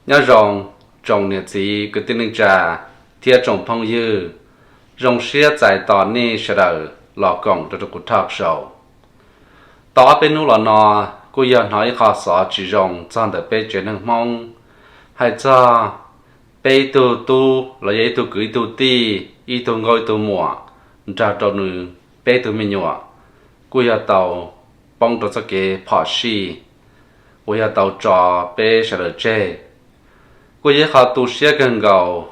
Nyob zoo tsoom niam txiv kwv tij neej tsa thiab tsoom phooj ywg, zoo siab txais tos nej sawv daws los koom rau rau kuv talk show. Tau ob peb hnub los no kuj yog hnov ib qho xov tsis zoo txog ntawm peb tsev neeg Hmoob, hais txog peb ib tug tub los yog ib tug kwv ib tug tij, ib tug nkauj ib tug muam, nrog rau nws peb tug me nyuam, kuj yog tau poob rau txoj kev phom sij uas yog tau tso peb sawv daws tseg. Kuj yog ib qho tu siab kawg nkaus,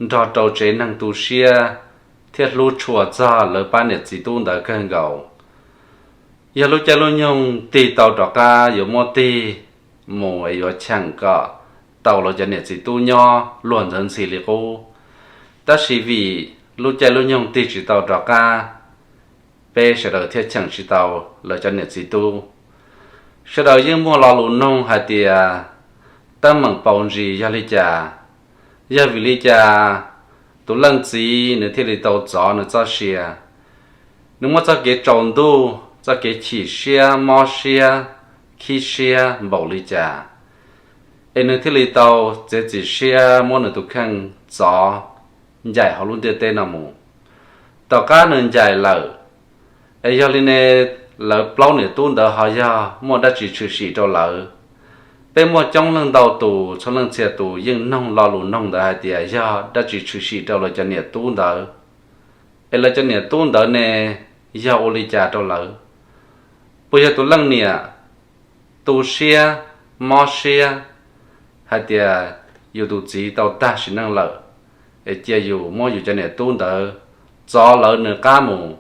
nrog rau tsev neeg tu siab thiab hlub tshua txog lawv pab niam txiv tub ntawd kawg nkaus. Yog lub caij lub nyoog tig tau rov qab yuav muab tig mus es yuav cheem kom tau lawv cov niam txiv tub nyob luag ntxhi li qub. Tab sis vim lub caij lub nyoog tig tsis tau rov qab, peb sawv daws thiaj cheem tsis tau lawv cov niam txiv tub. Sawv daws yeej muaj lo lus noog hais tias teeb meem paus ntsis yog li cas, yog vim li cas tus leej txiv nws thiaj li tau txov nws txoj sia. Nws muaj txoj kev tsaus ntuj, txoj kev chim siab, mob siab, khib siab npaum li cas, es nws thiaj li tau txiav txim siab muab nws tus kheej txov ncaim hauv lub ntiaj teb no mus. Tom qab nws ncaim lawm, es yog li ne, lawv plaub niam tub ntawd ho yog muaj dab tsi tshwm sim rau lawv? Peb muaj coob leej ntau tus, txhua leej txhia tus yeej noog lo lus noog ntawd hais tias yog dab tsi tshwm sim rau lawv cov niam tub ntawd, es lawv cov niam tub ntawd ne yog ua li cas rau lawv? Puas yog tus leej niam tu siab, mob siab hais tias yus tus txiv tau tag sim neej lawm, es cia yus muab yus cov niam tub ntawd txov lawv nws qab mus?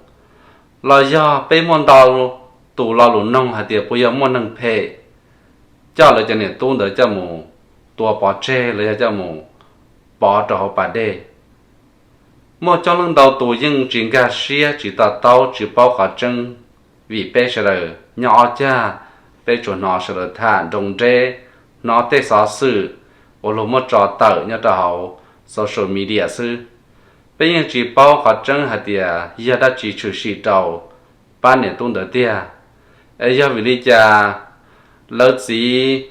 Los yog peb muaj ntau tus lo lus noog hais tias puas yog muaj neeg phem coj lawv cov niam tub ntawd coj mus tua pov tseg los yog coj mus pov rau hauv pas dej? Muaj coob leej ntau tus yeej tsis nkag siab, tsis to taub, tsis paub qhov tseeb, vim peb sawv daws nyob ob cag, peb tsuas hnov sawv daws tham nroo nreb, hnov tej xov xwm uas luag muab tso tawm nyob rau hauv social media xwb. Peb yeej tsis paub qhov tseeb hais tias yog dab tsi tshwm sim rau pab niam tub ntawd tiag, es yog vim li cas lawv txiv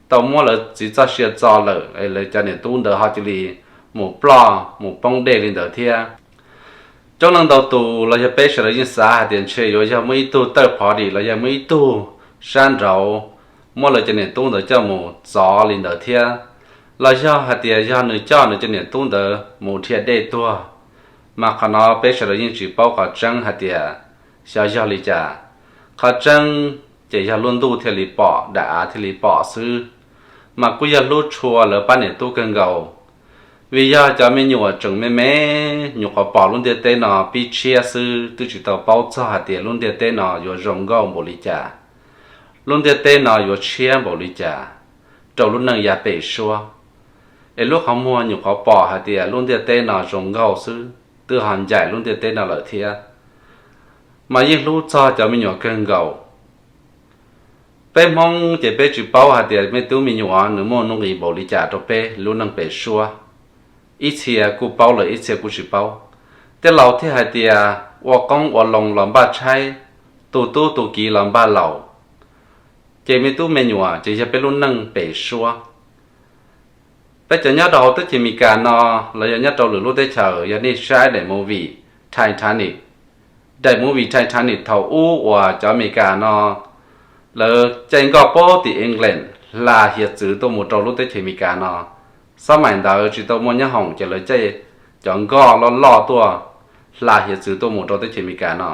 tau muab lawv txiv txoj sia txo lawm es lawv cov niam tub ntawd ho cia li mus ploj mus poob dej li ntawd thiab. Coob leej ntau tus los yog peb sawv daws yeej xav hais tias ntshe yuav yog muaj ib tug third party los yog muaj ib tug sab nraud muab lawv cov niam tub ntawd coj mus txov li ntawd thiab, los yog hais tias yog nws coj nws cov niam tub ntawd mus dhia dej tuag. Mas qhov no peb sawv daws yeej tsis paub qhov tseeb hais tias xyov yog li cas. Qhov tseeb ces yog lub ntuj thiaj li pom, daim av thiaj li pom xwb. Mas kuj yog hlub tshua lawv pab niam tub kawg nkaus, vim yog cov me nyuam tseem me me, nyuam qhuav pom lub ntiaj teb no pib tshiab xwb, twb tsis tau paub txog hais tias lub ntiaj teb no yuav zoo nkauj npaum li cas, lub ntiaj teb no yuav tshiab npaum li cas rau lub neej yav pem suab. Es lub qhov muag nyuam qhuav pom hais tias lub ntiaj teb no zoo nkauj xwb, twb ho ncaim lub ntiaj teb no lawm thiab, mas yeej hlub txog cov me nyuam kawg nkaus. Peb Hmoob ces peb tsis paub hais tias me tub me nyuam nws muaj nuj nqis npaum li cas rau peb lub neej pem suab. Ib txhia kuj paub lawm, ib txhia kuj tsis paub. Tej laus thiaj hais tias ua qoob ua loo los npaj tshaib, tu tub tu kiv los npaj laus. Ces me tub me nyuam ces yog peb lub neej pem suab. Peb cov nyob rau hauv teb chaws Amelikas no los yog nyob rau lwm lub teb chaws, yog nej saib daim movie Titanic, daim movie Titanic thaum ub uas cov Amelikas no lawv caij nkoj puag tim England hla hiav txwv tuaj mus rau lub teb chaws Amelikas no. Xab maim ntawd tsis tau muaj nyab hoom ces lawv caij cov nkoj loj loj tuaj hla hiav txwv tuaj mus rau teb chaws Amelikas no.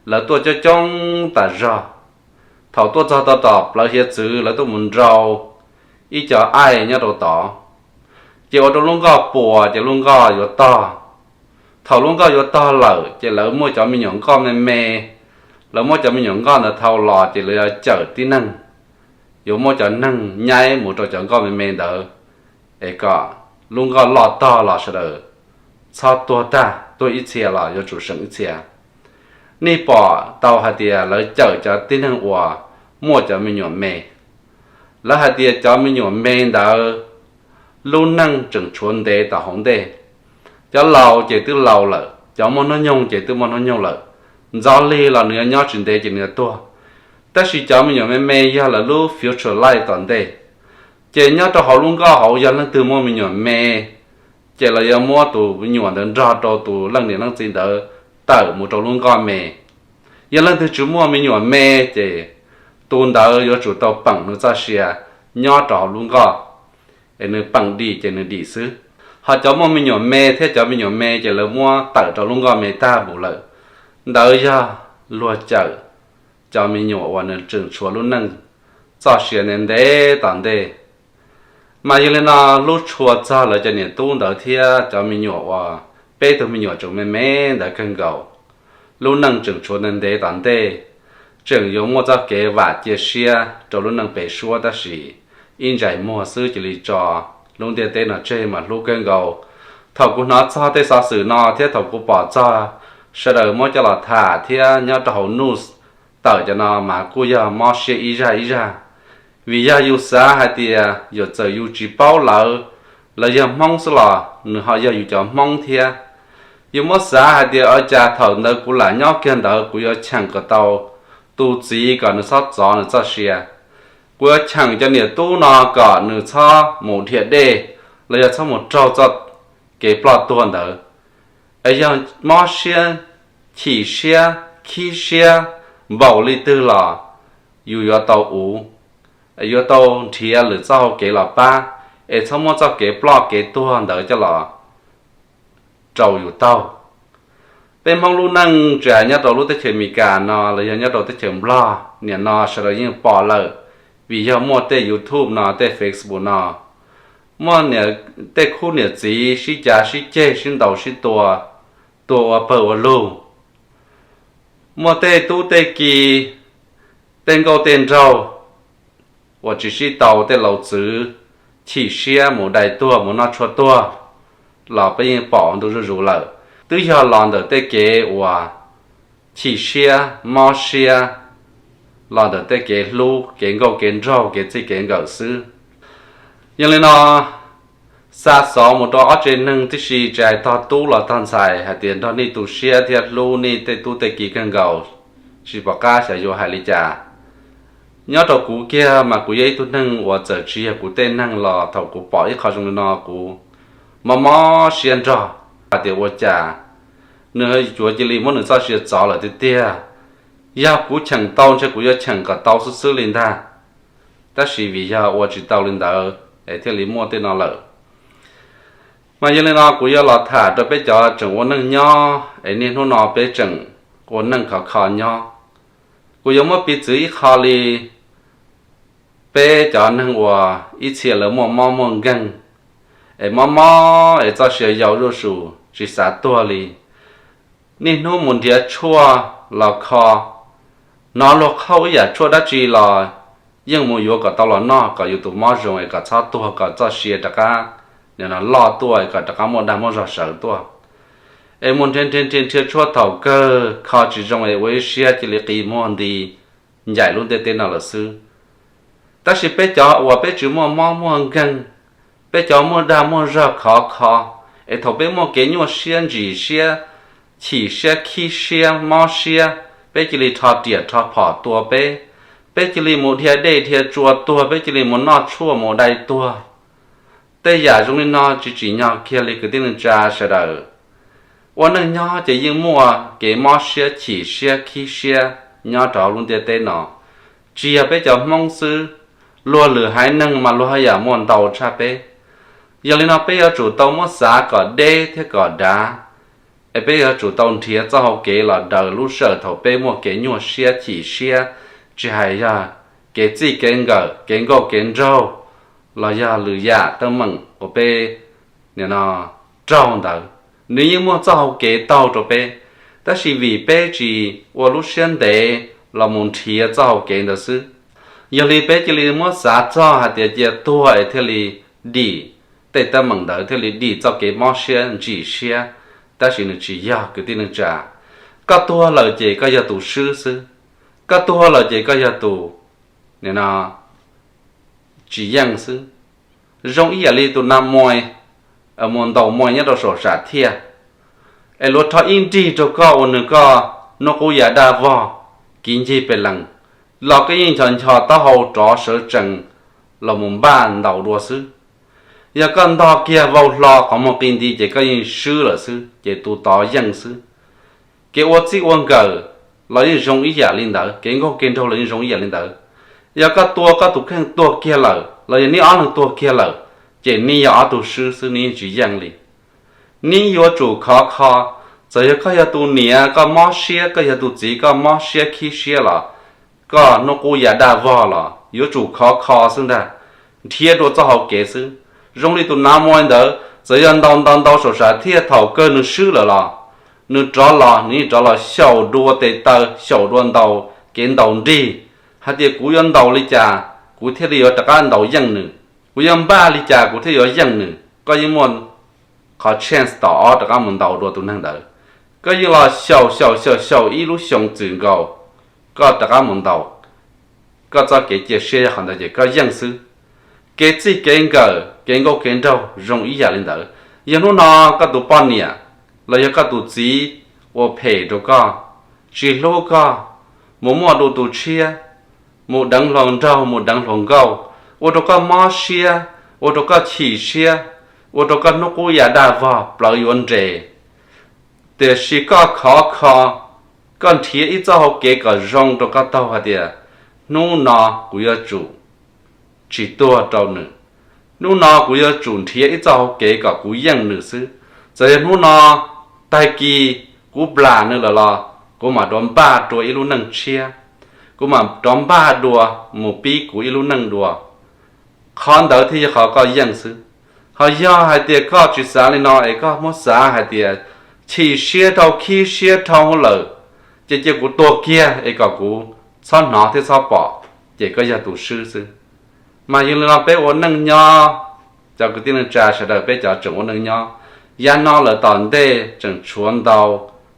Lawv tuaj coob coob tas zog. Thaum tuaj txog tau tom plawv hiav txwv lawv tuaj mus nrau ib co aij nyob rau tod, ces ua rau lub nkoj puas ces lub nkoj yuav tog. Thaum lub nkoj yuav tog lawm ces lawv muaj cov me nyuam nkoj me me, lawv muab cov me nyuam nkoj ntawd thau los ces lawv yuav cawm tib neeg, yuav muab cov neeg nyaib mus rau cov nkoj me me ntawd, es kom lub nkoj loj tog los sawv daws txhob tuag tag, tuag ib txhia los yuav tsum seem ib txhia. Nej pom tau hais tias lawv cawm cov tib neeg uas muaj cov me nyuam me. Lawv hais tias cov me nyuam me ntawd lub neej tseem tshuav ntev tom hauv ntej. Cov laus ces twb laus lawm, cov muaj hnub nyoog ces twb muaj hnub nyoog lawm, ntxov lig los nws yuav nyob tsis ntev ces nws yuav tuag. Tab sis cov me nyuam me me yog lawv lub future life tom ntej. Ces nyob rau hauv lub nkoj hauv yog leej twg muaj me nyuam me, ces lawv yuav muab tus me nyuam ntawd nrog rau tus leej niam leej txiv ntawd tawm mus rau lub nkoj me. Yog leej twg tsis muaj me nyuam me, ces tus ntawd yuav tsum tau peem nws txoj sia nyob rau hauv lub nkoj, es nws peem dim ces nws dim xwb. Ho cov muaj me nyuam me thiab cov me nyuam me ces lawv muab tawm rau lub nkoj me tag mus lawm. Ntawd yog luag cawm cov me nyuam uas nws tseem tshuav lub neej txoj sia ntev ntev tom ntej. Mas yog li no, lub tshua txog lawv cov niam tub ntawd thiab cov me nyuam uas peb tug me nyuam tseem me me ntawd kawg nkaus, lub neej tseem tshuav ntev ntev tom ntej, tseem yuav muaj txoj kev vam cia siab rau lub neej pem suab, tab sis ib ntsais muag xwb cia li tso lub ntiaj teb no tseg mas hlub kawg nkaus. Thaum kuv hnov txog tej xov xwm no thiab thaum kuv pom txog sawv daws muab coj los tham thiab nyob rau hauv news tawm cov no mas kuj yog mob siab ib zaj ib zaj. Vim yog yus xav hais tias yus txawm yus tsis paub lawv, lawv yog Hmoob xwb los nws ho yog yus cov Hmoob thiab. Yus muab xav hais tias ua cas thaum ntawd kuv lam nyob kiag ntawd kuv yuav cheem kom tau tus txiv kom nws txhob txov nws txoj sia. Kuv yuav cheem cov niam tub no kom nws txhob mus dhia dej los yog txhob mus raug txoj kev ploj tuag ntawd. Es yog mob siab, chim siab, khib siab npaum li twg los yus yuav tau uv, yuav tau nrhiav lwm txoj hau kev los pab, es txhob muab txoj kev ploj kev tuag ntawd coj los rau yus taug. Peb Hmoob lub neej tsis hais nyob rau lub teb chaws Amelikas no los yog nyob rau teb chaws Nplog, nim no sawv daws yeej pom lawm, vim yog muaj tej YouTube no tej Facebook no, muaj tej khub niam txiv sib cav sib ceg sib ntaus sib tua, tuag ua pawg ua lug. Muaj tej tub tej ki, tej nkauj tej nraug uas tsis sib tau, tej laus txwv chim siab mus dai tuag mus noj tshuaj tuag los peb yeej pom ntu zuj zus lawm. Twb yog los ntawm tej kev uas chim siab mob siab, los ntawm tej kev hlub kev nkauj kev nraug kev txij kev nkawm xwb. Yog li no, xa xov mus rau ob tsev neeg tib si, tsis hais tog tub los tog ntxhais, hais tias nrog nej tu siab thiab hlub nej tej tub tej ki kawg nkaus, tsis pom qab xyov yuav hais li cas. Nyob rau kuv kiag mas kuv yog ib tug neeg uas txawm tsis yog kuv tej neeg los thaum kuv pom ib qho zoo li no kuv mob mob siab nrog, hais tias ua cas nws yuav cia li muab nws txoj sia txov lawm tiag tiag. Yog kuv cheem tau ntshe kuv yuav cheem kom tau xwb xwb li ntag, tab sis vim yog ua tsis tau li ntawd es thiaj li muaj tej no lawm. Mas yog li no kuv yuav los tham rau peb cov tseem ua neej nyob es niaj hnub no peb tseem ua neej khov kho nyob. Kuv yuav muab piv txwv ib qho li peb cov neeg uas ib txhia lawv muaj mob muaj nkeeg, es mob mob es txoj sia yau zuj zus tsis xav tuag li. Niaj hnub mus nrhiav tshuaj los kho, hnov luag qhauj ib yam tshuaj dab tsi los yeej mus yuav kom tau los noj kom yus tus mob zoo es kom txhob tuag kom txoj sia rov qab loj tuaj es kom rov qab muaj dag muaj zog sawv tuaj. Es mus nrhiav nrhiav nrhiav nrhiav tshuaj thaum kawg kho tsis zoo es ua ib siab cia li qi muag nti ncaim lub ntiaj teb no lawm xwb. Tab sis peb cov uas peb tsis muaj mob muaj nkeeg, peb cov muaj dag muaj zog khov kho, es thaum peb muaj kev nyuaj siab ntsim siab, chim siab khib siab mob siab, peb cia li rho riam rho phom tua peb, peb cia li mus dhia dej dhia tsua tuag, peb cia li mus noj tshuaj mus dai tuag. Tej yam zoo li no tsis tsim nyog kiag li kwv tij neej tsa sawv daws. Ua neej nyob ces yeej muaj kev mob siab chim siab khib siab nyob rau hauv lub ntiaj teb no. Tsis yog peb cov Hmoob xwb, luag lwm haiv neeg mas luag haj yam muaj ntau tshaj peb. Yog li no peb yuav tsum tau muab xav kom deb thiab kom dav, es peb yuav tsum tau nrhiav txoj hau kev los daws lub sij hawm thaum peb muaj kev nyuaj siab chim siab, tsis hais yog kev txij kev nkawm kev nkauj kev nraug los yog lwm yam teeb meem uas peb nim no raug ntawd, nws yeej muaj txoj hau kev taug rau peb, tab sis vim peb tsis ua lub siab ntev los mus nrhiav txoj hau kev ntawd xwb. Yog li peb cia li muab xav txog hais tias cia tuag es thiaj li dim tej teeb meem ntawd, thiaj li dim txoj kev mob siab ntsim siab, tab sis nws tsis yog kwv tij neej tsa. Koj tuag lawm ces koj yog tus swb xwb, koj tuag lawm ces koj yog tus nim no tsis yeej xwb. Zoo ib yam li tus nas mos mus ntaus mos nyob rau saum sam thiaj, es luag rho ib nrig rau koj ua nws koj hnub qub ya daj vog, kiv ncig pes lees, los koj yeej nchos nchos taub hau rov sawv tsees los mus npaj ntaus dua xwb. Yog koj ntog kiag vau hlo qhov muag qi nti ces koj yeej swb lawm xwb, ces tus tod yeej xwb. Kev ua txij ua nkawm los yeej zoo ib yam li ntawd, kev nkaug kev nraug los yeej zoo ib yam li ntawd. Yog koj tua koj tus kheej tuag kiag lawm los yog neb ob leeg tuag kiag lawm, ces neb yog ob tug swb xwb, neb yeej tsis yeej li. Neb yuav tsum khov kho, txawm yog koj yog tus niam koj mob siab, koj yog tus txiv koj mob siab khib siab los, koj hnub qub ya daj vog los yuav tsum khov kho xwb ntag, nrhiav dua txoj hau kev xwb. Zoo li tus nav muaj ntawd, txawm yog ntaus ntaus ntaus saum sam thiaj thaum kawg nws swb lawm los, nws rov los nws yeej rov los xyaum dua tes taw, xyaum dua ntaus kev ntaus nrig, hais tias kuv yuav ntaus li cas kuv thiaj li yuav rov qab ntaus yeej nws, kuv yuav npaj li cas kuv thiaj yuav yeej nws. Koj yeej muaj qhov chance tom ob rov qab mus ntaus dua tus neeg ntawd. Koj yeej los xyaum xyaum xyaum xyaum ib lub xyoo txwm nkaus, koj rov qab mus ntaus, koj txoj kev cia siab yog qhov ntawd ces koj yeej xwb. Kev txij kev nkawm kev nkauj kev nraug zoo ib yam li ntawd. Yog hnub no koj tus poj niam los yog koj tus txiv ua phem rau koj, tsis hlub koj, mus muaj dua tus tshiab, mus deev hluas nraug mus deev hluas nkauj, ua rau koj mob siab, ua rau koj chim siab, ua rau koj hnub qub ya daj vog plawv yuav nres. Tiam sis koj khov kho, koj nrhiav ib txoj hau kev kom zoo rau koj taug hais tias, hnub no kuv yuav tsum tsis tuag rau nws, hnub no kuv yuav tsum nrhiav ib txoj hau kev kom kuv yeej nws xwb. Txawm yog hnub no tag kis kuv plam nws lawm los kuv mam rov npaj dua ib lub neej tshiab, kuv mam rov npaj dua mus pib kuv ib lub neej dua. Qhov ntawd thiaj yog qhov koj yeej xwb. Ho yog hais tias koj tsis xav li no es koj muab xav hais tias chim siab dhau khib siab dhau lawm, ces cia kuv tuag kiag es kom kuv txhob hnov thiab txhob pom, ces koj yog tus swb xwb. Mas yog li no peb ua neej nyob, cov kwv tij neej tsa sawv daws peb cov tseem ua neej nyob, yav no lawm tom ntej tseem tshuav ntau,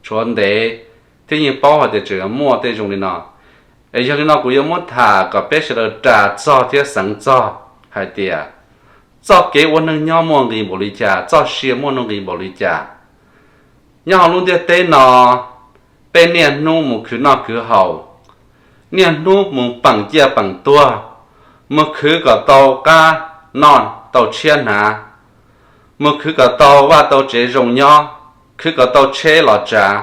tshuav ntev, thiab yeej paub hais tias tseem yuav muaj tej zoo li no. Es yog li no kuv yuav muab tham kom peb sawv daws ras txog thiab xeev txog hais tias txoj kev ua neej nyob muaj nqis npaum li cas, txoj sia muaj nuj nqis npaum li cas. Nyob hauv lub ntiaj teb no, peb niaj hnub mus khwv noj khwv haus, niaj hnub mus peem ciaj peem tuag, mus khwv kom tau qab noj tau tshiab hnav, mus khwv kom tau vaj tau tsev zoo nyob, khwv kom tau tsheb los tsav,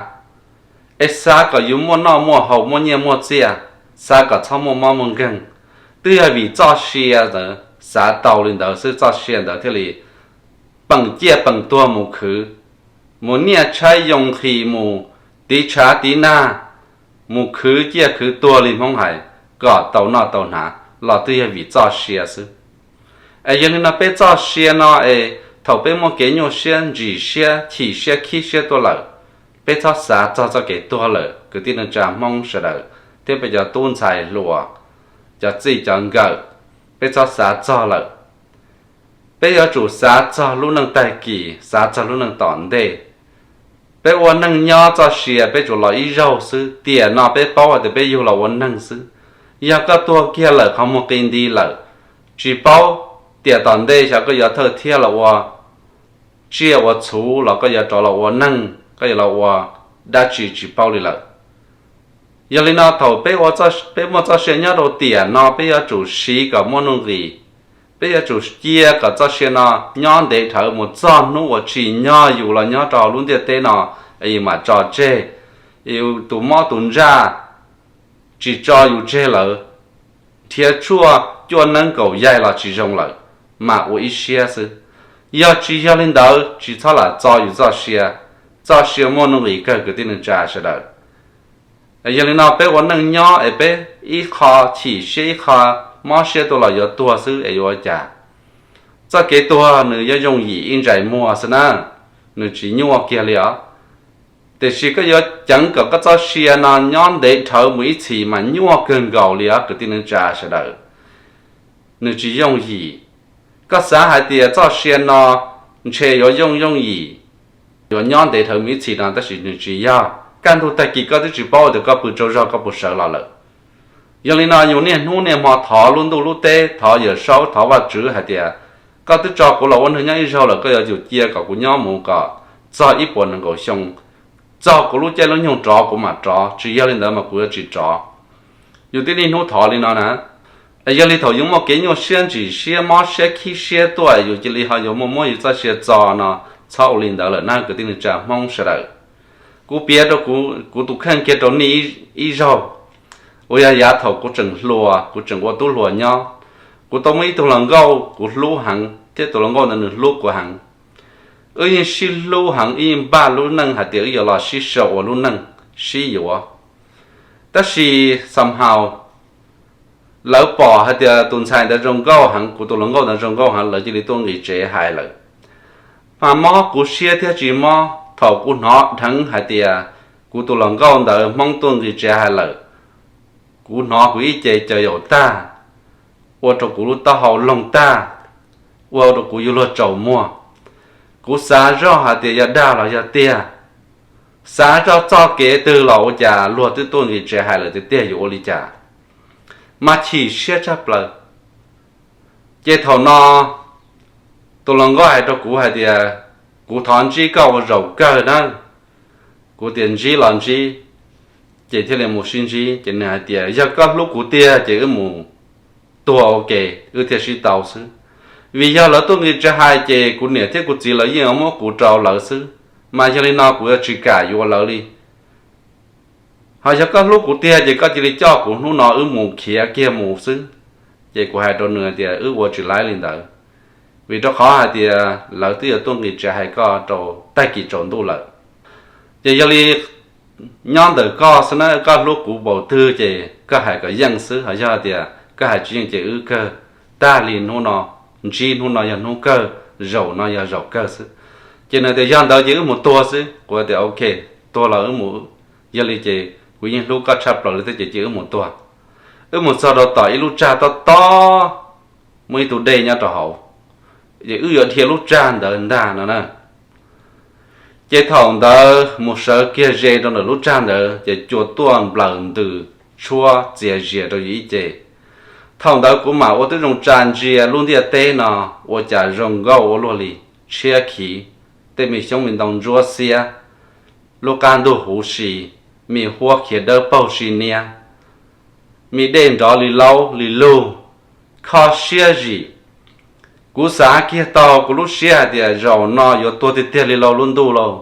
es xav kom yus muaj noj muaj haus muaj nyiaj muaj txiaj, xav kom txhob muaj mob muaj nkeeg. Twb yog vim txoj sia ntawd, xav tau li ntawd xwb txoj sia ntawd thiaj li peem ciaj peem tuag mus khwv, mus niaj tshaib yoo nqhis mus tiv tshav tiv nag, mus khwv ciaj khwv tuag li Hmoob hais kom tau noj tau hnav los twb yog vim txoj sia xwb. Es yog li no peb txoj sia no es thaum peb muaj kev nyuaj siab ntsim siab chim siab khib siab tuaj lawm, peb txhob xav txog txoj kev tuag lawm kwv tij neej tsa Hmoob sawv daws thiab peb cov tub ntxhais hluas, cov txij cov nkawm, peb txhob xav txog lawm. Peb yuav tsum xav txog lub neej tag kis, xav txog lub neej tom ntej. Peb ua neej nyob txoj sia peb tsuas los ib zaug xwb, tiam no peb paub hais tias peb yug los ua neeg xwb. Yog koj tuag kiag lawm qhov muag qi nti lawm, tsis paub tiam tom ntej xyov koj yuav thawj thiab los ua tsiaj ua txhu los koj yuav rov los ua neeg, koj yuav los ua dab tsi tsis paub li lawm. Yog li no thaum peb, peb muaj txoj sia nyob rau tiam no peb yuav tsum siv kom muaj nuj nqis, peb yuav tsum cia kom txoj sia no nyob ntev dhawv mus txog hnub uas tsim nyog yus los nyob rau lub ntiaj teb no, yus mam tso tseg, yus tus mob tus ntsaj tsis tso yus tseg lawm, nrhiav tshuaj cuaj neeb kaum yaig los tsis zoo lawm, mam ua ib siab xwb. Yog tsis yog li ntawd tsis txhob lam txo yus txoj sia, txoj sia muaj nuj nqis kawg kwv tij neej tsa sawv daws. Yog li no peb ua neej nyob es peb ib qho chim siab ib qho mob siab tuaj los yuav tuag xwb es yuav ua cas? Txoj kev tuag nws yuav yooj yim ib ntsais muag xwb na, nws tsis nyuaj kiag li os. Tiam sis koj yuav ceev kom koj txoj sia no nyob ntev dhawv mus ib txhis mas nyuaj kawg nkaus li os kwv tij neej tsa sawv daws. Nws tsis yooj yim. Koj xav hais tias txoj sia no ntshe yuav yooj yooj yim, yuav nyob ntev dhawv mus ib txhis no tab sis nws tsis yog. Kaj ntug tag kis koj twb tsis paub tias koj pw tsaug zog koj puas sawv los lawm. Yog li no yus niaj hnub niaj hmo thov lub ntuj lub teb, thov Yawm Saub, thov Vajtswv hais tias, koj twb tso kuv los ua neeg nyob ib zaug lawm, koj yuav tsum cia kom kuv nyob mus kom txog ib puas nees nkaum xyoo, txog kuv lub caij lub nyoog rov kuv mam rov, tsis yog li ntawd mas kuv yuav tsis rov. Yus twb niaj hnub thov li no na. Yog li thaum yus muaj kev nyuaj siab ntsim siab mob siab khib siab tuaj yus cia li ho yuav muaj muab yus txoj sia txo no, txhob ua li ntawd lawm na kwv tij neej tsa Hmoob sawv daws. Kuv piav rau kuv tus kheej kiag rau nej ib zaug, uas yog yav thaum kuv tseem hluas kuv tseem ua tub hluas nyob, kuv tau muaj ib tug hluas nkauj kuv hlub heev thiab tus hluas nkauj ntawd nws hlub kuv heev. Wb yeej sib hlub heev, wb yeej npaj lub neej hais tias wb yuav los sib sau ua lub neej sib yuav. Tab sis somehow lawv pom hais tias tus ntxhais ntawd zoo nkauj heev, kuv tus hluas nkauj ntawd zoo nkauj heev, lawv cia li tuaj nqis tsev hais lawm. Mas mob kuv siab thiab tsis mob thaum kuv hnov dheev hais tias kuv tus hluas nkauj ntawd Hmoob tuaj nqis tsev hais lawm. Kuv hnov kuv ib ce caws yaum tag, ua rau kuv lub taub hau loog tag, ua rau kuv yuav luag tsaus muag. Kuv xav zoj hais tias yog dag los yog tiag, xav zoj txoj kev twg los ua cas luag twb tuaj nqis tsev hais lawm tiag tiag, yuav ua li cas? Mas chim siab tshaj plaws. Ces thaum no tus hluas nkauj hais rau kuv hais tias, kuv thov ntsib koj ua zaum kawg na. Kuv tias ntsib los ntsib, ces thiaj li mus sib ntsib. Ces nws hais tias yog koj hlub kuv tiag ces wb mus tuag ua ke, wb thiaj sib tau xwb. Vim yog lawv tuaj nqis tsev hais ces kuv niam thiab kuv txiv lawv yeej muab kuv rau lawv xwb, mas yog li no kuv yuav tsis kam yuav lawv li. Ho yog koj hlub kuv tiag ces koj cia li coj kuv hnub no wb mus khiav kiag mus xwb. Ces kuv hais rau nws tias wb ua tsis laib li ntawd, vim rau qhov hais tias lawv twb yuav tuaj nqis tsev hais koj rau tag kis tsaus ntuj lawm. Ces yog li nyob ntawm koj xwb na, koj hlub kuv npaum twg ces koj hais kom yeej xwb, ho yog tias koj hais tsis yeej ces wb kawg, tag li hnub no, ntsib hnub no yog hnub kawg, zaum no yog zaum kawg xwb. Ces nws tias yog ntawd ces wb mus tuag xwb. Kuv tias ok, tuag los wb mus. Yog li ces kuv yeej hlub koj tshaj plaws li thiab ces cia wb mus tuag. Wb mus txog rau tom ib lub tsag tob tob, muaj ib tug dej nyob rau hauv, ces wb yuav dhia lub tsag ntawd ntag no na. Ces thaum ntawd mus sawv kiag ze rau ntawm lub tsag ntawd ces cua tuaj nplawm ntws tshuab txias zias rau yus ib ce. Thaum ntawd kuv mam ua tib zoo tsa ntsia lub ntiaj teb no, ua cas zoo nkauj ua luaj li, tshiab khiv, tej me xyoob me ntoo ntsuab xiab, lub qab ntug huv si, me huab khiav dawb paug si niab, me dej nrov li laub li lug, kho siab zim. Kuv xav kiag tau kuv lub siab hais tias zaum no yuav tuag tiag tiag li lauj lub ntuj lauj.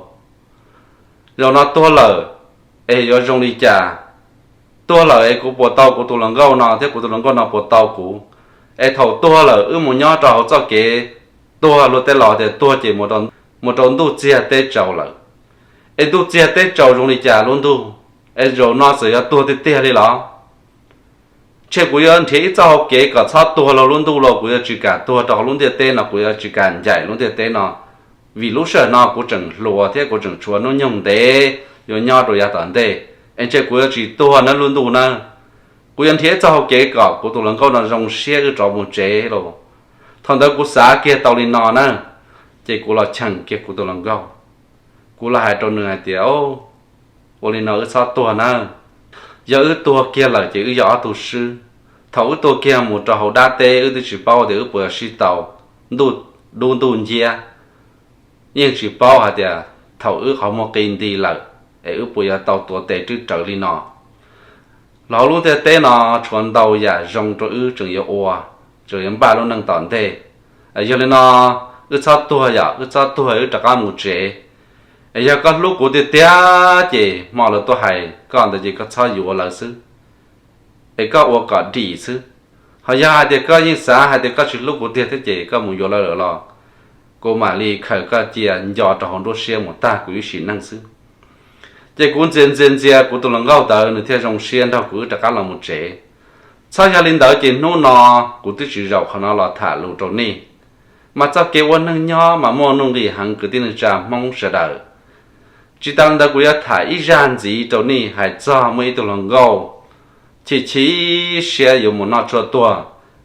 Zaum no tuag lawm es yuav zoo li cas? Tuag lawm es kuv puas tau kuv tus hluas nkauj no thiab kuv tus hluas nkauj no puas tau kuv? Es thaum tuag lawm wb mus nyob rau hauv txoj kev tuag luag tej laus tias tuag ces mus rau ntuj txiag teb tsaus lawm. Es ntuj txiag teb tsaus zoo li cas lub ntuj? Es zaum no txawm yuav tuag tiag tiag li los? Ntshe kuv yuav nrhiav ib txoj hau kev kom txhob tuag lauj lub ntuj lauj, kuv yuav tsis kam tuag rau hauv lub ntiaj teb no, kuv yuav tsis kam ncaim lub ntiaj teb no. Vim lub sij hawm no kuv tseem hluas thiab kuv tseem tshuav hnub nyoog ntev yuav nyob rau yav tom ntej, es ntshe kuv yuav tsis tuag na lub ntuj na. Kuv yuav nrhiav ib txoj hau kev kom kuv tus hluas nkauj no zoo siab wb rov mus tsev lauj. Thaum ntawd kuv xav kiag tau li no na, ces kuv los cheem kiag kuv tus hluas nkauj. Kuv los hais rau nws hais tias, ua li no wb txhob tuag na. Yog wb tuag kiag lawm ces wb yog ob tug swb. Thaum wb tuag kiag mus rau hauv dab teb wb twb tsis paub tias wb puas yog sib tau ntuj dub ntuj nciab. Yeej tsis paub hais tias thaum wb qhov muag qi nti lawm es wb puas yog tau tuav tes twb rawv li no. Los hauv lub ntiaj teb no tshuav ntau yam zoo rau wb tseem yuav ua, tseem yuav npaj lub neej tom ntej. Yog li no, wb txhob tuag yom, wb txhob tuag, wb rov qab mus tsev. Es yog koj hlub kuv tiag tiag ces hmo lawv tuaj hais koj ntawd ces koj txhob yuav lawv xwb, es koj ua kom dim xwb. Ho yog hais tias koj yeej xav hais tias koj tsis hlub kuv tiag thiab ces koj mus yuav lawv lawm los kuv mam li khaws koj cia nco rau hauv nruab siab mus tag kuv ib sim neej xwb. Ces kuv ntxias ntxias ntxias kuv tus hluas nkauj ntawd nws thiaj zoo siab nrog kuv wb rov qab los mus tsev. Txhob yog li ntawd ces hnub no kuv twb tsis zaum qhov no los tham lus rau nej. Mas txoj kev ua neej nyob mas muaj nuj nqis heev kwv tij neej tsa Hmoob sawv daws. Tsis tas li ntawd kuv yuav tham ib zaj ntxiv rau nej hais txog muaj ib tug hluas nkauj chim chim siab yuav mus noj tshuaj tuag,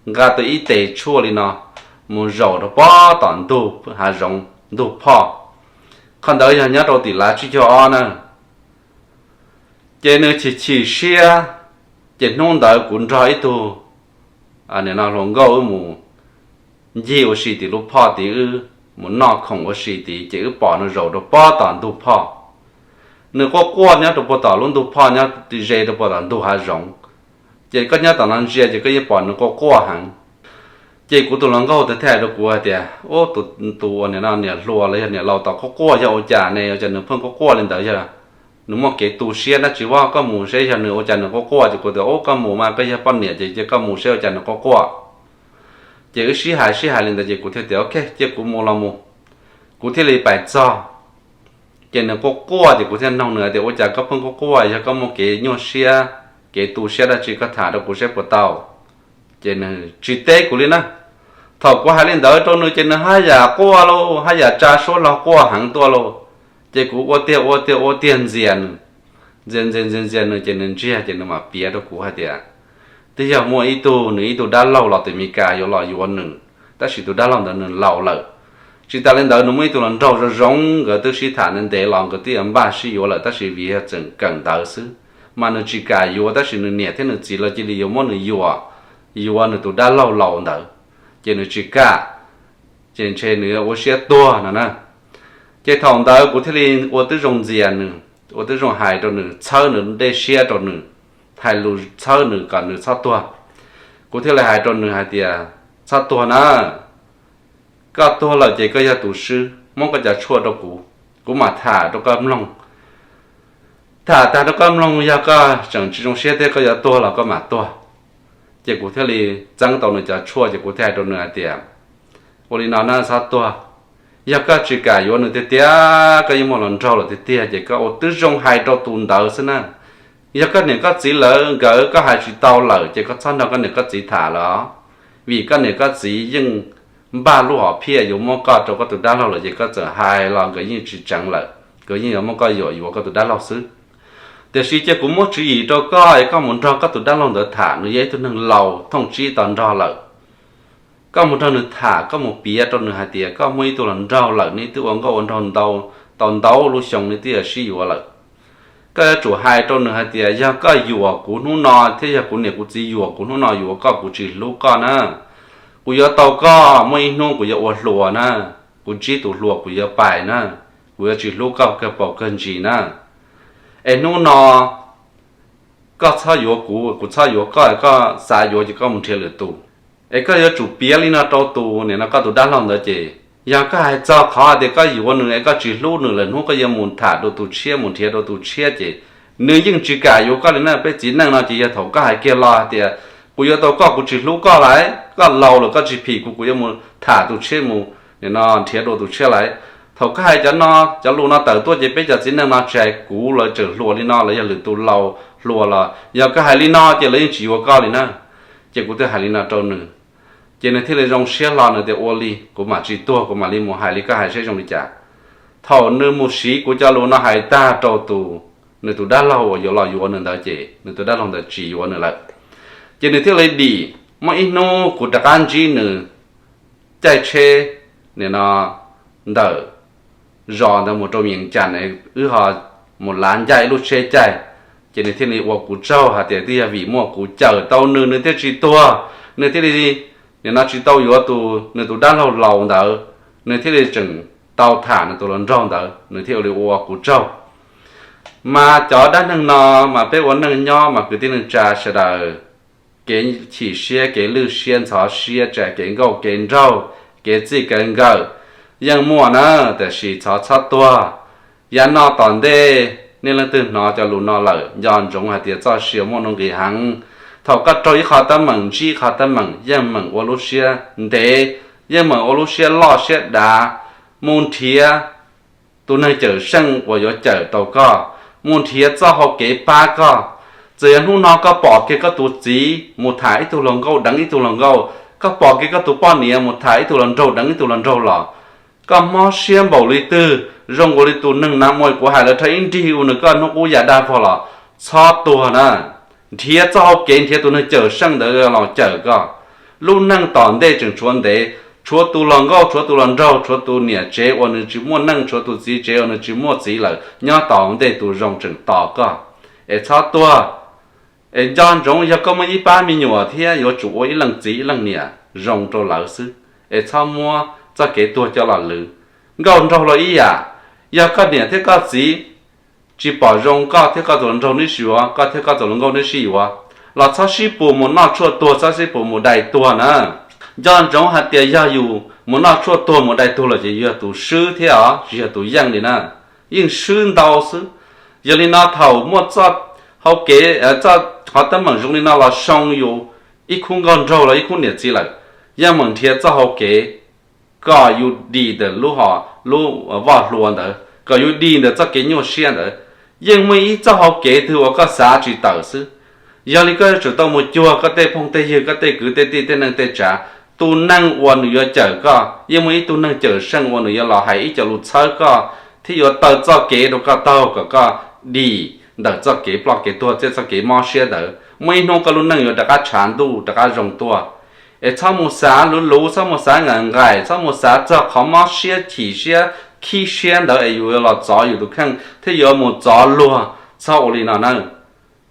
nqa tau ib tes tshuaj li no mus zaum rau pob tom ntug hav zoov ntug phoj. Qhov ntawd yog nyob rau tim lav tsib caug ob na. Ces nws chim chim siab, ces hnub ntawd kuv nrog ib tug hluas nkauj wb mus ncig ua si tim lub phoj tid, wb mus noj khoom ua si tid ces wb pom nws zaum rau pob tom ntug phoj. Nws quaj quaj nyob rau puag tom lub ntug phoj nyob ze rau puag tom ntug hav zoov. Ces koj nyob tom no ntsia ces koj yeej pom nws quaj quaj heev. Ces kuv tus hluas nkauj thiaj hais rau kuv hais tias, Ub, tus uas niam no niam hluas los yog niam laus tau quaj quaj yog ua cas ne, ua cas nws pheej quaj quaj li ntawd? Yog nws muaj kev tu siab dab tsi? Ua koj mus seb yog nws ua cas nws quaj quaj. Ces kuv tias, Ub, koj mus mas, koj yog poj niam ces cia koj mus seb ua cas nws quaj quaj. Ces wb sib hais sib hais li ntawd ces kuv thiaj tias, Ok, cia kuv mus los mus. Kuv thiaj li pais txog. Ces nws quaj quaj ces kuv thiaj noog nws tias, Ua cas koj pheej quaj quaj? Yog koj muaj kev nyuaj siab, kev tu siab dab tsi koj tham rau kuv seb puas tau? Ces nws tsis teb kuv li na. Thaum kuv hais li ntawd rau nws ces nws haj yam quaj lauj, haj yam tsa suab los quaj heev tuaj lauj. Ces kuv ua tiag ua tiag ua tiag ntxias nws, ntxias ntxias ntxias ntxias nws ces nws ntsiag ces nws mam piav rau kuv hais tias twb yog muaj ib tug, nws ib tug dab laug los tim Meskas yuav los yuav nws, tab sis tus dab laug ntawd nws laus lawm. Tsis tas li ntawd nws muaj ib tug hluas nraug zoo zoo, nkawd twb sib tham ntev ntev los nkawd twb yuav npaj sib yuav lawm, tab sis vim yog tseem kawm ntawv xwb mas nws tsis kam yuav, tab sis nws niam thiab nws txiv lawv cia li yuav muab nws yuam, yuav nws tus dab laug laus ntawd, ces nws tsis kam, ces ntshe nws ua siab tuag no na. Ces thaum ntawd kuv thiaj li ua twb zoo ntxias nws, ua twb zoo hais rau nws, txhawb nws dej siab rau nws, hais lus txhawb nws kom nws txhob tuag. Kuv thiaj li hais rau nws hais tias, Txhob tuag na, koj tuag lawm ces koj yog tus swb, muab koj cov tshuaj rau kuv, kuv mam tham rau koj mloog. Tham tag rau koj mloog, yog koj tseem tsis zoo siab thiab koj yuav tuag los koj mam tuag. Ces kuv thiaj li txeeb tau nws cov tshuaj ces kuv thiaj hais rau nws hais tias, Ua li no na, txhob tuag. Yog koj tsis kam yuav nws tiag tiag, koj yeej muaj hluas nraug lawm tiag tiag ces koj ua twb zoo hais rau tus ntawd xwb na. Yog koj niam koj txiv lawv nkawd koj hais tsis tau lawm ces koj txhob nrog koj niam koj txiv tham lawm, vim koj niam koj txiv yeej npaj lub hom phiaj yuav muab koj rau koj tus dab laug lawm ces koj txawm hais los nkawd yeej tsis tseev lawm, nkawd yeej yuav muab koj yuam yuav koj tus dab laug xwb. Tiam sis cia kuv muab tswv yim rau koj es koj mus nrog koj tus dab laug ntawd tham, nws yog ib tug neeg laus thooj tsib tau nrog lawm. Koj mus nrog nws tham, koj mus piav rau nws hais tias koj muaj ib tug hluas nraug lawm, nws twb ua nkauj ua nraug tau ntau lub xyoo, nws twb yuav sib yuav lawm. Koj yuav tsum hais rau nws hais tias yog koj yuam kuv hnub no thiab yog kuv niam kuv txiv yuam kuv hnub no yuav koj, kuv tsis hlub koj na. Kuv yuav tau koj, muaj ib hnub kuv yuav ua hluas na, kuv ntsib tus hluas kuv yuav pais na, kuv yuav tsis hlub koj kawg paus kawg ntsis na. Es hnub no koj txhob yuav kuv, kuv txhob yuav koj, koj xav yuav ces koj mus nrhiav lwm tus. Es koj yuav tsum piav li no rau tus niam no koj tus dab laug ntawd ces yog koj hais txog qhov tias koj yuav nws es koj tsis hlub nws lawm, hnub koj yuav mus tham dua tus tshiab, mus nrhiav dua tus tshiab ces nws yeej tsis kam yuav koj li na. Peb txiv neej no ces yog thaum koj hais kiag los hais tias kuv yuav tau koj, kuv tsis hlub koj lawm, koj laus lawm koj tsis phim kuv, kuv yuav mus tham tus tshiab, mus nim no nrhiav dua tus tshiab lawm. Thaum koj hais cov no, cov lus no tawm tuaj ces peb cov txiv neej no tsis hais kuv, lawv tseem hluas li no, lawv yog lwm tus laus hluas los yog koj hais li no ces lawv yeej tsis yuav koj li na. Ces kuv thiaj hais li no rau nws, ces nws thiaj li zoo siab hlo, nws tias ua li kuv mam tsis tuag kuv mam li mus hais li koj hais seb zoo li cas. Thaum nws mus siv kuv cov lus no hais tag rau tus, nws tus dab laug uas yuav los yuav nws ntawd ces nws tus dab laug ntawd tsis yuav nws lawm. Ces nws thiaj li dim. Muaj ib hnub kuv rov qab ntsib nws caij tsheb nim no ntawm zos ntawd mus rau Vees Cas, wb ho mus lav ncaij ib lub tsheb caij. Ces nws thiaj li ua kuv tsaug hais tias twb yog vim muaj kuv cawm tau nws, nws thiaj tsis tuag, nws thiaj li nim no tsis tau yuav tus, nws tus dab laug laus ntawd, nws thiaj li tseem tau tham nws tus hluas nraug ntawd, nws thiaj li ua kuv tsaug. Mas cov dab neeg no mas peb ua neej nyob mas kwv tij neej tsa sawv daws, kev chim siab, kev lwj siab ntxhov siab, tsa kev nkauj kev nraug, kev txij kev nkawm yeej muaj na, tiam sis txhob txhob tuag. Yav no tom ntej nej leej twg hnov cov lus no lawm nco ntsoov hais tias txoj sia muaj nuj nqis heev. Thaum koj raug ib qho teeb meem, ntsib ib qho teeb meem, yeej meem ua lub siab ntev, yeej meem ua lub siab loj siab dav, mus nrhiav tus neeg cawm seej uas yuav cawm tau koj, mus nrhiav txoj hau kev pab koj. Txawm yog hnub no koj pom kiag koj tus txiv mus tham ib tug hluas nkauj deev ib tug hluas nkauj, koj pom kiag koj tus poj niam mus tham ib tug hluas nraug deev ib tug hluas nraug los, koj mob siab npaum li twg, zoo nkaus li tus neeg na muaj kuv hais lawv rhab ib nrig ua nws koj hnub qub ya dab vog los txhob tuag na. Nrhiav txoj hau kev nrhiav tus neeg cawm seej ntawd los cawm koj. Lub neej tom ntej tseem tshuav ntev, tshuav tus hluas nkauj, tshuav tus hluas nraug, tshuav tus niam tsev uas nws tsis muaj neej, tshuav tus txiv tsev uas nws tsis muaj txiv lawm nyob tom ntej, tus zoo tseem tos koj. Es txhob tuag. Es nco ntsoov yog koj muaj ib pab me nyuam thiab yuav tsum ua ib leej txiv ib leej niam zoo rau lawv xwb, es txhob muab txoj kev tuag coj los lwv. Nkauj nraug los ib yam, yog koj niam thiab koj txiv tsis pom zoo koj thiab koj tus hluas nraug neb sib yuav, koj thiab koj tus hluas nkauj neb sib yuav, los txhob sib pus mus noj tshuaj tuag, txhob sib pus mus dai tuag na. Nco ntsoov hais tias yog yus mus noj tshuaj tuag mus dai tuag lawm ces yog tus swb thiab os, tsis yog tus yeej li na, yeej swb ntau xwb. Yog li no thaum muaj txoj hau kev, txoj qhov teeb meem zoo li no los soo yus ib khub nkauj nraug los ib khub niam txiv lawm, yeej meem nrhiav txoj hau kev kom yus dim ntawm lub, lub voj hlua ntawd, kom yus dim ntawm txoj kev nyuaj siab ntawd. Yeej muaj ib txoj hau kev twg uas koj xav tsis tawm xwb. Yog li koj yuav tsum tau mus cuag koj tej phooj tej ywg, koj tej kwv tej tij, tej neej tej tsav, tus neeg uas nws yuav cawm koj. Yeej muaj ib tug neeg cawm seej uas nws yuav los hais ib co lus txhawb koj thiab yuav taw txoj kev rau koj taug kom koj dim ntawm txoj kev ploj kev tuag thiab txoj kev mob siab ntawd. Muaj ib hnub koj lub neej yuav rov qab tshav ntuj rov qab zoo tuaj. Es txhob mus xav luv luv, txhob mus xav nqaim nqaim, txhob mus xav txog qhov mob siab chim siab khib siab ntawd es yus yuav los txov yus tus kheej thiab yuav mus txov luag. Txhob ua li no na.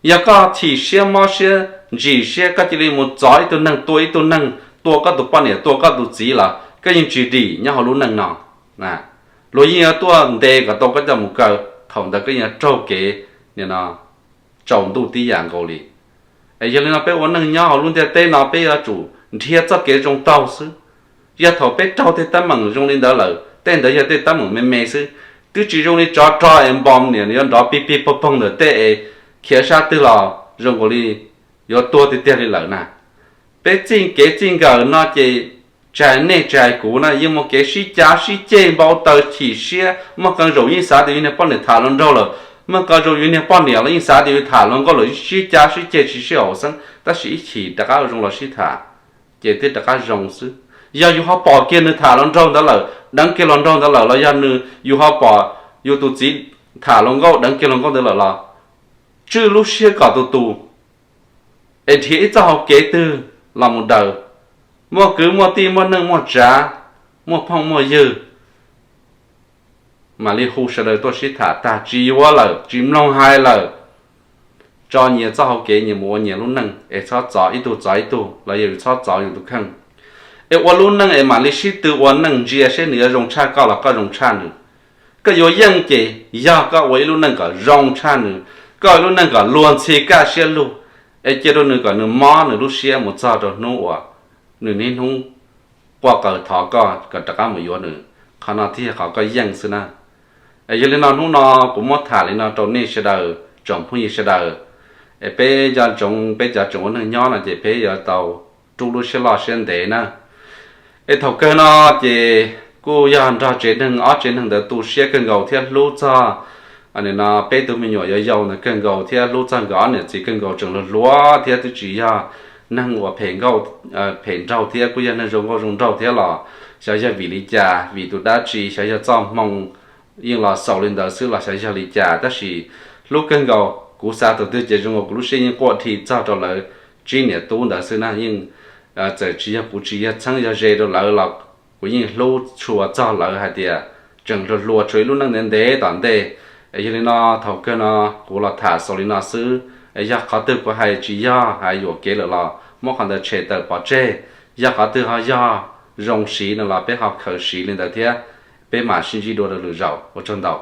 Yog koj chim siab mob siab ntsim siab koj cia li mus txov ib tug neeg, tua ib tug neeg, tua koj tus poj niam, tua koj tus txiv los koj yeej tsis dim nyob hauv lub neej no. Luag yeej yuav tuaj ntes kom tau koj coj mus kaw, thaum ntawd koj yeej raug kev tsaus ntuj tib yam nkaus li. Es yog li no peb ua neej nyob hauv lub ntiaj teb no peb yuav tsum nrhiav txoj kev zoo taug xwb. Yog thaum peb raug tej teeb meem zoo li ntawd lawm, tej ntawd yog tej teeb meem me me xwb, twb tsis zoo li tsov rog es npom niam yuav nrov pig pig poog poog ntawm tej es khiav sab twg los zoo nkaus li yuav tuag tiag tiag li lawm na. Peb txij kev txij nkawm no ces tsis hais nej tsis hais kuv na yeej muaj kev sib cav sib ceg npau taws chim siab, muaj qee zaus yeej xav tias yus niag poj niam tham hluas nraug lawm, muaj qee zaus yus niag poj niam los yeej xav tias yus tham hluas nkauj lawm, sib cav sib ceg tsis sib haum xeeb, tab sis ib chim rov qab ua zoo los sib tham ces twb rov qab zoo xwb. Yog yus ho pom kiag nws tham hluas nraug ntawd lawm, deev kiag hluas nraug ntawd lawm, los yog nws, yus ho pom yus tus txiv tham hluas nkauj deev kiag hluas nkauj ntawd lawm los tswj lub siab kom tus tus es nrhiav ib txoj hau kev twg los mus daws, muaj kwv muaj tij muaj neej muaj tsav, muaj phooj muaj ywg, mam li hu sawv daws tuaj sib tham tag. Tsis yuav lawm, tsis mloog hais lawm, tso nyias txoj hau kev nyias mus ua nyias lub neej es txhob txov ib tug txov ib tug los yog yus txhob txov yus tus kheej. Es ua lub neej es mam li sib tw ua neej ntsia seb nws yuav zoo tshaj koj los koj zoo tshaj nws. Koj yuav yeej ces yog koj ua ib lub neej kom zoo tshaj nws, koj ua ib lub neej kom luag ntxhi kaj siab lug, es cia rau nws kom nws mob nws lub siab mus txog rau hnub uas nws niaj hnub quaj qw thov koj kom rov qab mus yuav nws. Qhov no thiaj yog qhov koj yeej xwb na. Es yog li no hnub no kuv muab tham li no rau nej sawv daws tsoom phooj ywg sawv daws, es peb cov tsoom, peb cov tsoom ua neej nyob no ces peb yuav tau rub lub siab loj siab ntev na. Es thaum kawg no ces kuj yog nrog tsev neeg, ob tsev neeg ntawd tu siab kawg nkaus thiab hlub txog no peb tug me nyuam yau yau ntawd kawg nkaus thiab hlub txog nkawd ob niam txiv kawg nkaus, tseem hluas thiab twb tsis yog neeg uas phem nraug thiab kuj yog neeg zoo nkauj zoo nraug thiab los xyov yog vim li cas, vim tus dab tsi, xyov yog txoj hmoo yeej los xaus li ntawd xwb los xyov yog li cas, tab sis hlub kawg nkaus. Kuv xav thaum twg ces zoo nkaus kuv lub siab yeej quaj dhi txog rau lawv tsib niam tub ntawd xwb na. Yeej txawm tsis yog kuv tsis yog txheeb yog ze rau lawv los kuv yeej hlub tshua txog lawv hais tias tseem hluas hluas tshuav ib lub neej ntev ntev tom ntej. Yog li no thaum kawg no kuv los tham xaus li no xwb. Yog qhov twg kuv hais tsis yog hais yuam kev lawm los muab qhov ntawd tshem tawm pov tseg. Yog qhov twg ho yog zoo siv no los peb ho khaws siv li ntawd thiab. Peb mam sib ntsib dua rau lwm zaus, ua tsaug ntau.